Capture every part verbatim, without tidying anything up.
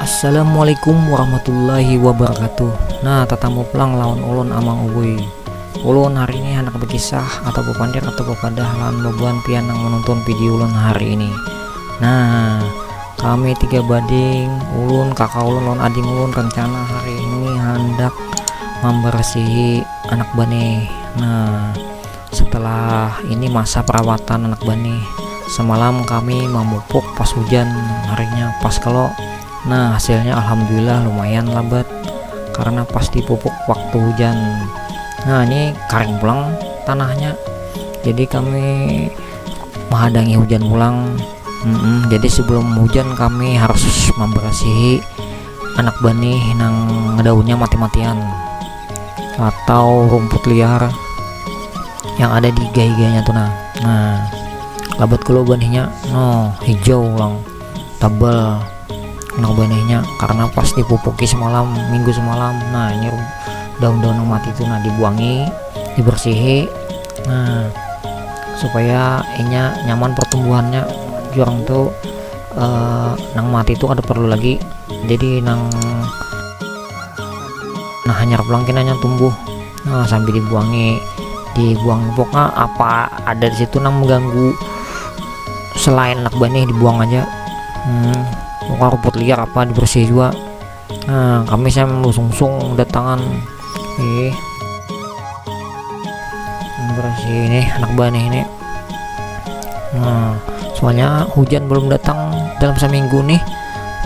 Assalamualaikum warahmatullahi wabarakatuh. Nah, tatamu pulang lawan ulun, Amang Ubuy. Ulun hari ini handak bakisah atau bapandir atau bapadah lawan babuhan pian nang manuntun video ulun hari ini. Nah, kami tiga bading, ulun, kaka ulun lawan ading ulun, rencana hari ini handak mambarasihi anak banih. Nah, setelah ini masa perawatan anak banih, semalam kami mamupuk pas hujan harinya, pas kalo. Nah, hasilnya alhamdulillah lumayan labat karena pas dipupuk waktu hujan. Nah, ini karing pulang tanahnya. Jadi kami mahadangi hujan pulang. Mm-mm, jadi sebelum hujan kami harus membersihi anak banih nang daunnya mati-matian atau rumput liar yang ada di iga-iganya tuh, nah. Nah, labat kalo banihnya, no, hijau lang, tabal, anak banihnya karena pas dipupuki semalam, minggu semalam. Nah, ini rum-, daun-daun yang mati tuh, nah, dibuangi, dibersihi. Nah, supaya inya nyaman pertumbuhannya. Jurang tuh, eh, nang mati tuh kada perlu lagi. Jadi nang, nah, hanyar pulang kinanya tumbuh. Nah, sambil dibuangi, dibuang pokoknya apa ada di situ nang mengganggu selain anak banih dibuang aja. Hmm, pokoknya rumput liar apa dibersih juga. Nah, kami saya sungsung datangan. Ih, bersih ini anak banih ini. Nah, soalnya hujan belum datang dalam seminggu nih.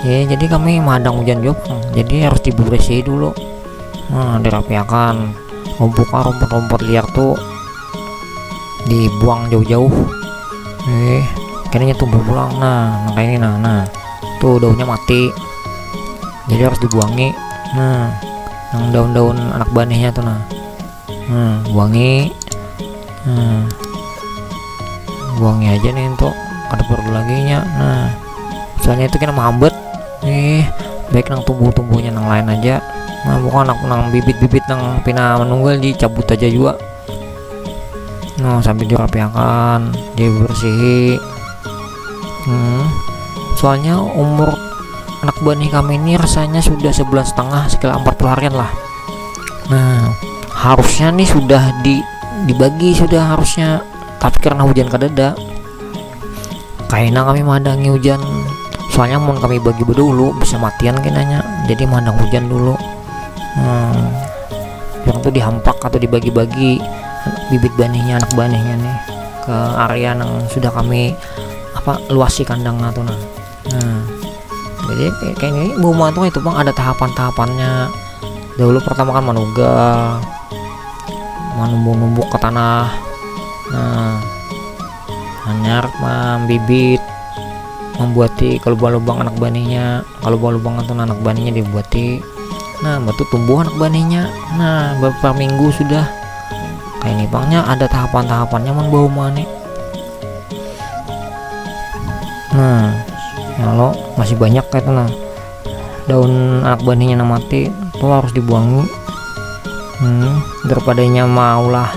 Ya, jadi kami madang hujan juga, jadi harus dibersihi dulu. Nah, dirapiakan. Rumput, rumput-rumput liar tuh dibuang jauh-jauh. Eh, akhirnya tumbuh pulang. Nah, nah, kayak ini, nah, nah. Tuh daunnya mati. Jadi harus dibuangi. Nah, yang daun-daun anak banihnya tuh, nah. Nah, buangi. Nah, buangi aja nih, untuk kada perlu lagi nya. Nah, soalnya itu kena mahambat nih, baik nang tumbuh-tumbuhnya nang lain aja. Nah, bukan nang, nang bibit-bibit nang pina menunggal dicabut aja juga. Nah, sambil dirapiakan, dibersihi. Hmm. Soalnya umur anak banih kami ini rasanya sudah sebulan setengah, sekitar empat puluh harian lah. Nah, harusnya nih sudah di, dibagi sudah harusnya, tapi karena hujan kadada, kaina kami mahadangi hujan. Soalnya mun kami bagi bedahulu bisa matian kinanya, jadi mahadang hujan dulu. Hmm, yang tuh dihampak atau dibagi-bagi bibit banihnya, anak banihnya nih, ke area yang sudah kami apa, luasi kandangnya tuh, nah. Nah, jadi kayak, kayak ini, buma tuh itu, Bang, ada tahapan-tahapannya. Dahulu pertama kan manugal, manumbuk-numbuk ke tanah. Nah, hanyar mambibit, membuati ke lubang-lubang anak banihnya. Kalau lubang-lubang tuh anak banihnya dibuati. Nah, batu tumbuh anak banihnya. Nah, beberapa minggu sudah. Kayak ini, Bang, nya ada tahapan-tahapannya mun bau mane. Nah, kalau masih banyak kayak itu, nah, daun anak banihnya nang mati tuh harus dibuangi. Hmm, daripadanya maulah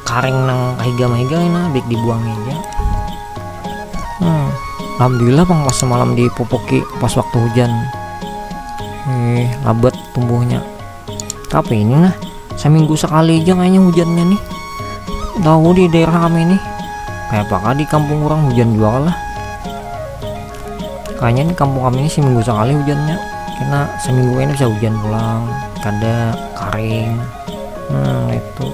karing nang kahiga mahiga, nah, baik dibuangi aja. Hmm, alhamdulillah, Bang, pas semalam dipupuki pas waktu hujan. Eh, labat tumbuhnya. Tapi ini, nah, seminggu sekali aja kayaknya hujannya nih. Tahu di daerah kami ini. Kayak apakah di kampung orang hujan juga lah. Kayaknya di kampung kami ini seminggu sekali hujannya. Karena seminggu ini bisa hujan pulang, kada, karing. Nah, itu.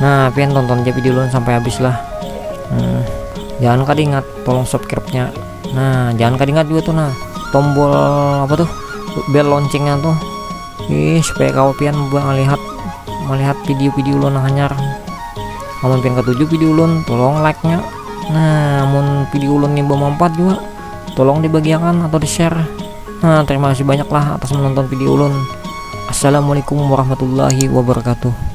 Nah, pian tonton aja video ulun sampai habis lah. Hmm, jangan kada ingat tolong subscribe-nya. Nah, jangan kada ingat juga tuh, nah, tombol apa tuh, bel loncengnya tuh. Ih, supaya kawa pian melihat, melihat video-video ulun nang hanyar. Amun pian katuju video ulun, tolong like-nya. Nah, amun video ulun ini bermanfaat juga, tolong dibagiakan atau di-share. Nah, terima kasih banyak lah atas menonton video ulun. Assalamualaikum warahmatullahi wabarakatuh.